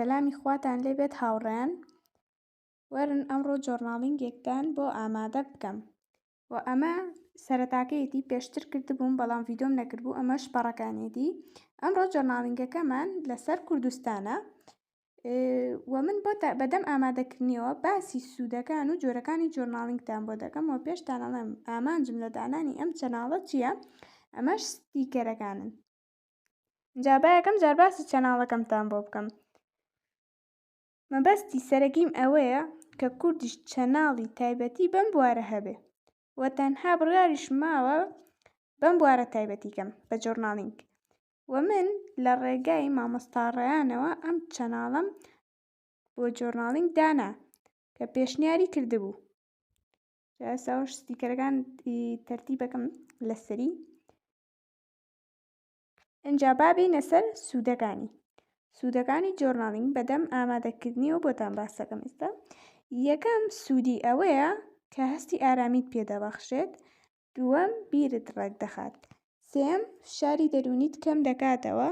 سەلامی خواتان لێ بێت هاوڕێیان وەرن ئەمڕۆ journaling ێکتان بۆ ئامادە بکەم و ئەمە سەرەتاکەیەتی پێشتر کردبووم بەڵام ڤیدۆم نەکردبوو ئەمەش پەڕەکانیەتی ئەمڕۆ journaling ەکەمان لەسەر کوردستانە و من بۆ بەدەم ئامادەکردنیەوە باسی سوودەکان و جۆرەکانی journaling تان بۆ دەکەم و پێشتان ئەڵێم ئامانجم لە دانانی ئەم channel ە چییە ئەمەش sticker ەکانن جا با یەکەم جار باسی channel ەکەمتان بۆ بکەم مەبەستی سەرەکیم ئەوەیە کە کوردیش channel ی تایبەتی بەم بوارە هەبێ و تەنها بڕیاریشم ماوە بەم بوارە تایبەتی کەم بە journaling و من لە ڕێگای مامۆستا ڕەیانەوە ئەم channel ەم بۆ journaling دانا کە پێشنیاری کردبوو ئێستاش sticker ەکان تەرتیبەکەم لەسەری ئینجا با بێینە سەر سوودەکانی. سوودەکانی journaling بەدەم ئامادەکردنیەوە بۆتان باسەکەم ئێستا. یەکەم سوودی ئەوەیە کە هەستی ئارامیت پێدەبەخشێت. دووەم بیرت ڕێک دەخات. سێم فشاری دەروونیت کەم دەکاتەوە.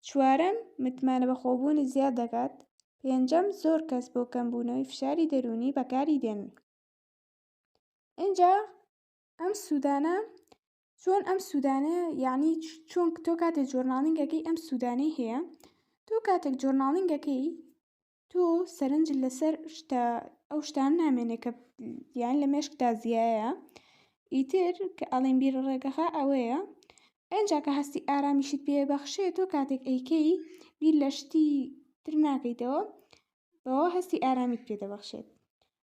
چوارەم متمانە بەخۆبوونت زیاد دەکات. پێنجەم زۆر کەس بۆ کەمبوونەوەی فشاری دەروونی بەکاری دێنن. ئینجا ئەم سوودانە چۆن ئەم سوودانە یعنی چۆن تۆ کاتێک journaling ەکەی ئەم سوودانەی هەیە تۆ کاتێک journaling ەکەی تۆ سەرنج لەسەر شتە ئەو شتان نامێنێ کە یان لە مێشکدا زیایە ئیتر کە ئەڵێن بیر ڕێگەخا ئەوەیە ئەنجا کە هەستی ئارامیشت پێ بەخشێ تۆ کاتێک ئەیکەی بیر لە شتی تر ناکەیتەوە بەوە هەستی ئارامیت پێ دەبەخشێت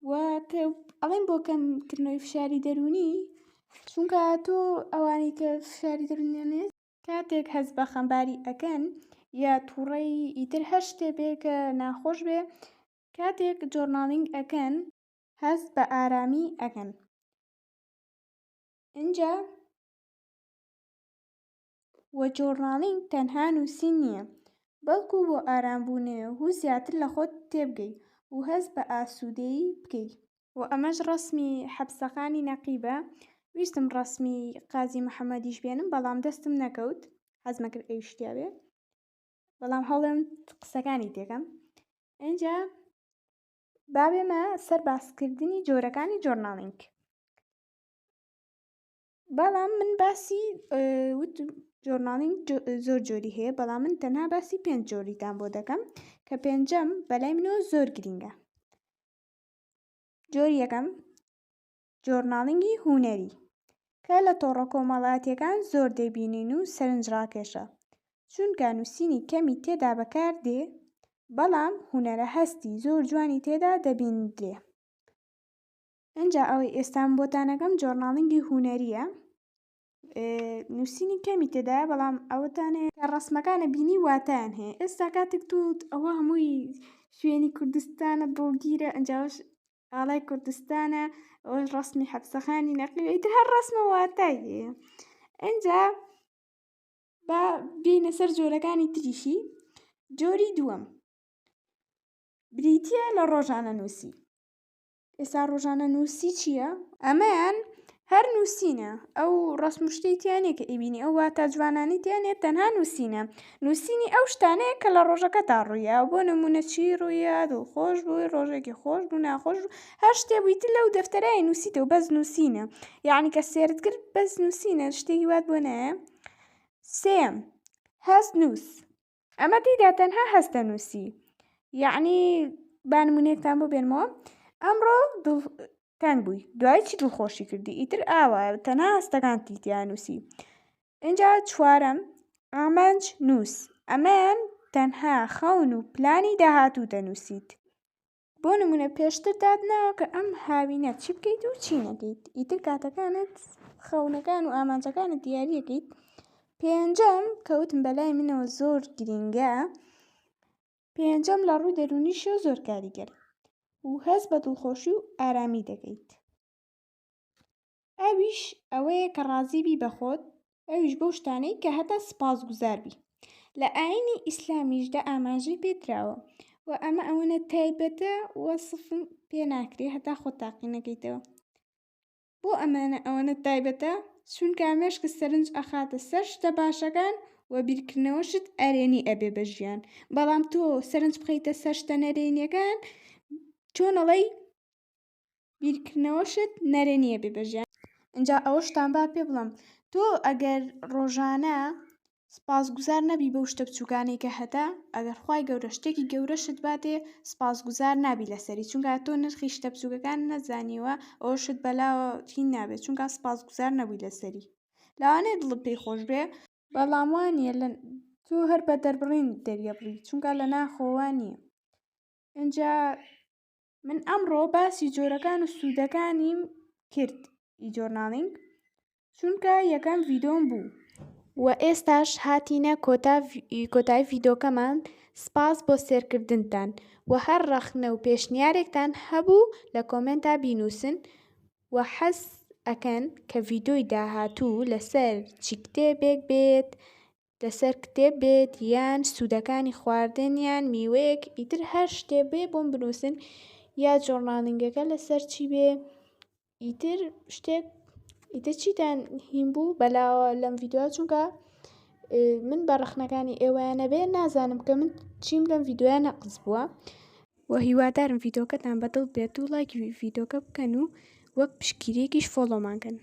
و کە ئەڵێن بۆ کەمکردنەوەی فشاری دەروونی چونکە تۆ ئەوانەی کە فشاری دەروونیان هەیە کاتێک هەست بە خەمباری ئەکەن یا تووڕەی ئیتر هەر شتێ بێ کە ناخۆش بێ کاتێک journaling ئەکەن هەست بە ئارامی ئەکەن ئینجا وە journaling تەنها نووسین نییە، بەڵکو بۆ ئارامبوونەوە و زیاتر لە خۆت تێبگەی و هەست بە ئاسوودەیی بکەی. وە ئەمەش ڕەسمی حەپسەخانی نەقیبە، ویستم ڕەسمی قازی محەمەدیش بێنم بەڵام دەستم نەکەوت، حەزمەکرد ئەویش تیابێ، بەڵام هەوڵێم قسەکانی تێکەم. ئینجا با بێمە سەر باسکردنی جۆرەکانی journaling. بەڵام من باسی وت journaling زۆر جۆری هەیە بەڵام من تەنها باسی پێنج جۆریتان بۆ دەکەم کە پێنجەم بەلای منەوە زۆر گرینگە جۆری یەکەم journaling ی هونەری کە لە تۆڕە کۆمەڵاتیەکان زۆر دەبینین و سەرنج ڕاکێشە چونکە نووسینی کەمی تێدا بەکار دێ بەڵام هونەرە هەستی زۆر جوانی تێدا دەبیندرێ ئینجا ئەوەی ئێستا من بۆتان ئەکەم journaling ی هونەریە نووسینی کەمی تێدایە بەڵام ئەوەتانێ کە ڕسمەکانە بینی واتایان هەیە ئێستا کاتێک تۆ ئەوە هەمووی شوێنی کوردستانە دڵگیرە ئەنجاوش ئاڵای کوردستانە ئەوەش ڕسمی حەپسەخانی نەقی ئیتر هەر ڕسمە واتای هەیە ئینجا با بێینە سەر جۆرەکانی تریشی جۆری دووەم بریتە لە ڕۆژانە نووسی ئێستا ڕۆژانە نووسی چییە؟ ئەمەیان هەر نووسینە ئەو ڕەسم و شتەی تیا نییە کە ئەیبینی ئەو واتا جوانانەی تیا نییە تەنها نووسینە نووسینی ئەو شتانەیە کە لە ڕۆژەکەتا ڕوویا بۆ نموونە چی ڕوویا دڵخۆش بووی ڕۆژێکی خۆش بوو ناخۆش بوو هەر شتێ بوویت لەو دەفتەرای نووسیتەوە بەس نووسینە یعنی کە سێرت کرد بەس نووسینە شتێکی وات بۆ نایە سێم هەست نووس ئەمە تێیدا تەنها هەستە نووسی یەعنی با نمونەیەکتان بۆ بێنمەوە ئەمڕۆ دڵ تەنگ بووی دوای چی دڵخۆشی کردی ئیتر ئاوا تەنها هەستەکان تیتیا نووسی اینجا چوارەم ئامانج نووس ئەمەیان تەنها خەون و پلانی داهاتوو دەنووسیت بۆ نمونە پێشتر داتناوە کە ئەم هاوینە چی بکەیت و چی نەکەیت ئیتر کاتەکانت خەونەکان و ئامانجەکانت دیاریەکەیت پێنجەم کەوتم بەلای منەوە زۆر گرینگە پێنجەم لە ڕووی دەروونیشەوە زۆر کاریگەر و هەست بە دڵخۆشی و ئارامی دەکەیت ئەویش ئەوەیە کە ڕازی بی بە خۆت ئەویش بەو شتانەی کە هەتا سپاسگوزار بی. لە ئایینی ئیسلامیشدا ئاماژەی پێ دراوە و ئەمە ئەوەنە تایبەتە وەسفم پێ ناکرێ هەتا خۆت تاقی نەکەیتەوە. بۆ ئەمانە ئەوەنە تایبەتە؟ چونکە مێشکت سەرنج ئەخاتە سەر شتە باشەکان. و بیرکردنەوەشت ئەرێنی ئەبێ بە ژیان بەڵام تۆ سەرنج بخەیتە سەر شتە نەرێنیەکان چۆن ئەڵێی بیرکردنەوەشت نەرێنی ئەبێ بە ژیان. ئینجا ئەوەشتان با پێ بڵێم تۆ ئەگەر ڕۆژانە سپاسگوزار نەبی بەو شتە بچوکانەی کە هەتە ئەگەر خوای گەورە شتێکی گەورەشت باتێ سپاسگوزار نابی لەسەری چونکە تۆ نرخی شتە بچوکەکان نەزانیوە ئەوەشت بەلاوە هین نابێت چونکە سپاسگوزار نەبووی لەسەری لەوانەیە دڵت پێی خۆش بێ بەڵام وانیە لە تۆ هەر بە دەربڕین دەریەبڕی چونکە لە ناخەوە وانیە ئینجا من ئەمڕۆ باسی جۆرەکان و سوودەکانیم کرد ئی journaling چونکە یەکەم ڤیدۆم بوو. وە ئێستاش هاتینە کۆتا کۆتایی ڤیدۆکەمان سپاس بۆ سێرکردنتان وە هەر ڕەخنە و پێشنیارێکتان هەبوو لە کۆمێنتا بینوسن وە حەز ئەکەن کە ڤیدۆی داهاتوو لەسەر چی کتێبێک بێت لەسەر کتێب بێت یان سوودەکانی خواردن یان میوەیەک ئیتر هەر شتێ بێ بۆم بنووسن یا journaling ەکە لەسەر چی بێ ئیتر شتێک ئیتر چیتان هین بوو بەلاوە لەم ڤیدیۆ چونکە من بە ڕەخنەکانی ئێوەیان نەبێ نازانم کە من چیم لەم ڤیدیۆیە نەقس بووە و هیوادارم ڤیدیۆکەتان بەدڵ بێت و ڵایکی ڤیدیۆکە بکەن و وەک پشتگیریەکیش follow مان کەن.